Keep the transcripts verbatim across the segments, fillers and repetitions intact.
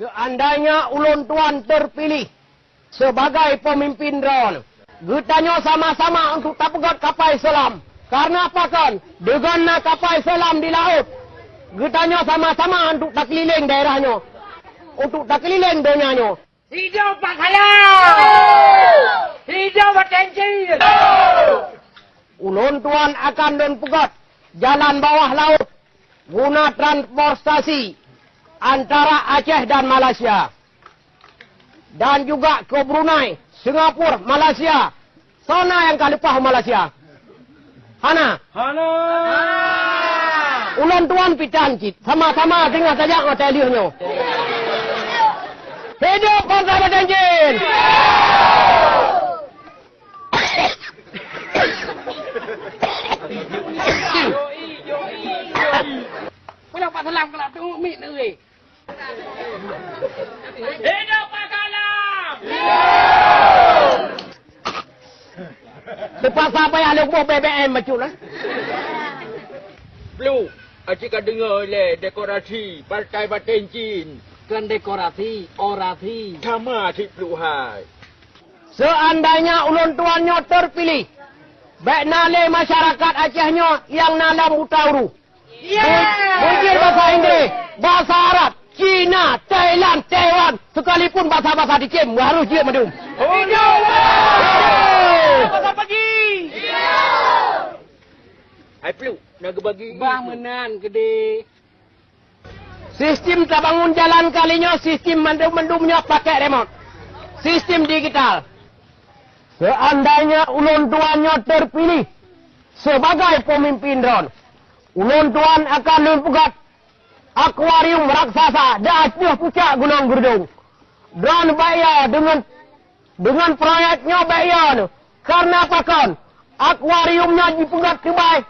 Seandainya ulôn tuan terpilih sebagai pemimpin droeneuh, geutanyoe sama-sama untuk tapeugöt kapai Islam. Karena pakon? Deungon na kapai Islam di laôt, geutanyoe sama-sama untuk takeulileng daerah nyoe, untuk takeulileng donya nyoe. Hidup Pak Salam! Hidup Pak Tencin! Ulôn tuan akan lôn peugöt jalan bawah laôt guna transportasi antara Aceh dan Malaysia, dan juga ke Brunei, Singapura, Malaysia. Soe na nyang ka leupah u Malaysia? Hana? Hana! Ulôn tuan pih tan cit, sama-sama singoh tajak ngon teuh lheueh nyoe. Hidup Bangsa Batanjin! Mana Pak Salam kalau tu mik ni? Hidup Pak Salam! Teupaksa payah lôn boh B B M bacut lah. Pluh, aci ka deungoe lé dekorasi Partai Batencin. Kon dekorasi, orasi. Sama cit Pluh hai. Seandainya ulôn tuan nyoe terpilih, bék na lé masyarakat Aceh nyoe nyang na lam buta huruf. Ya! Mungkin bahasa Inggris, bahasa Arab, Cina, Thailand, Taiwan, sekalipun bahasa-bahasa dicém, harus jeuet mandum. Hidup! Hidup! Selamat pagi! Hai Pluh, na geubagi. Bah meunan keudeh. Sistem tabangun jalan kali nyoe, sistem mandum-mandum nyoe pakai remote. Sistem digital. Seandainya ulôn tuan nyoe terpilih sebagai pemimpin droen, ulôn tuan akan lôn peugöt akuarium raksasa di ateueh pucak Gunong Geurdong. Droen bak ya deungon, deungon proyek nyoe bak ya nyoe. Karena pakon? Akuarium nyoe jipeugöt keubai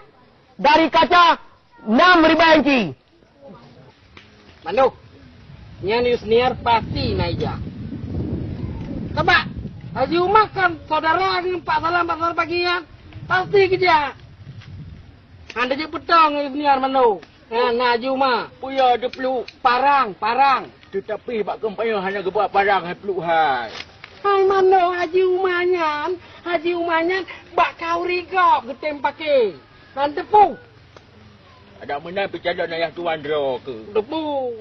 dari kaca enam ribai inci. Manoe, nyan Yusniar pasti na ija. Sabab Haji Uma kan saudara ngon Pak Salam, Pak Salam pagi nyan, pasti keujak. Hana jeuet peutong Yusniar manoe. Ha, na Haji Uma. Peue ya deupluek? Parang, parang. Teutapi bak kampanye hana geuba parang hai pluek hai. Hai manoe Haji Uma nyan, Haji Uma nyan bak kauri gob geutem pake. Hana teupeu. Adak meunan peucalon ayah tuan droe keuh. Teupeu.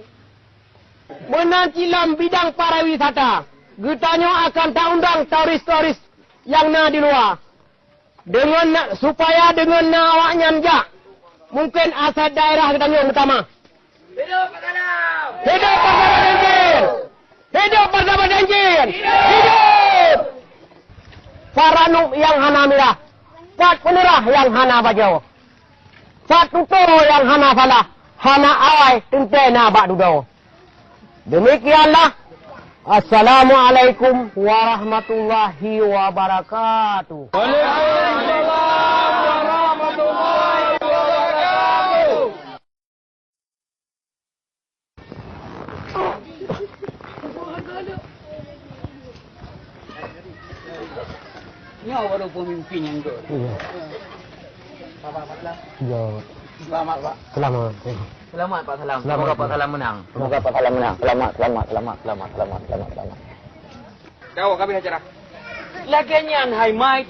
Meunan cit lam bidang pariwisata, geutanyoe akan taundang turis-turis nyang na di luwa. Deungon na, supaya deungon na awaknyan jak, mungken aset daerah geutanyoe meutamah. Hidup Pak Salam! Hidup Pak Salam Janjin! Hidup Pak Salam Janjin! Hidup! Pat ranub nyang hana mirah, pat peuneurah nyang hana bajoe, pat tutoe nyang hana salah, hana awai teuntée na bak dudoe. Demikianlah. Assalamualaikum warahmatullahi wabarakatuh. Waalaikumsalam warahmatullahi wabarakatuh. Nyoe baru pemimpin yang good. Iya. Iya. Selamat, Pak. Selamat. Selamat, Pak Salam. Selamat. Semoga Pak Salam menang. Semoga Pak Salam menang. Selamat, selamat, selamat, selamat, selamat, selamat, selamat. Dawa kami acara. Lagèe nyan hai mai